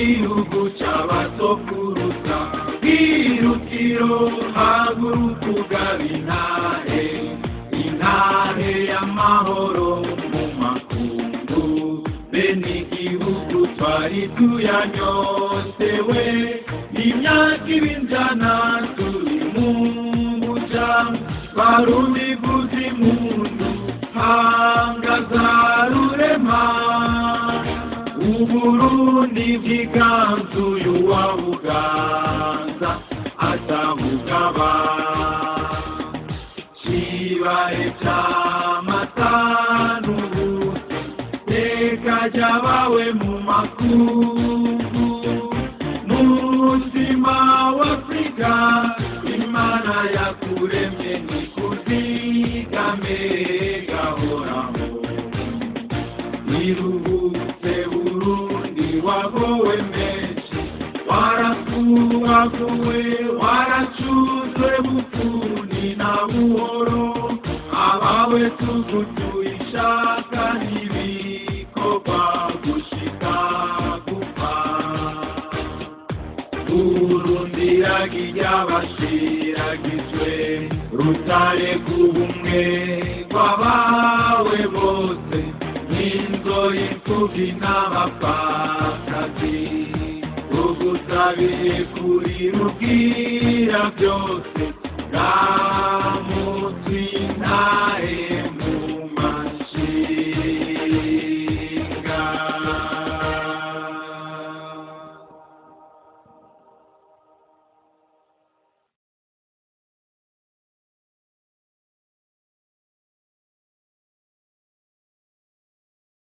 Igihugu c'abasokuruza Birukiro haguruka ugaba intahe Intahe y'amahoro mu makungu Bene igihugu twari tuyanyotewe Imyaka ibinjana turi mu buja Barundi vuza impundu hanga za rurema Uburundi bwiganzuye uwabuganza atabugaba Kibaye c'amata n'ubuki Teka ryabawe mu makungu Mutima w'Afrika Imana yakuremye nikuzigame gahoraho Iruhutse Burundi wagowe menshi Warakubaguwe waracuzwe bufuni na buhoro Abawe tugutuye ishaka n'ibikorwa gushika gupfa Burundi ryabashiragizwe Rutare rw'ubumwe rw'abawe bose N'inzo y'imfuvyi n'abapfakazi Ugusabiye kuri rubwira byose Ramutse intahe.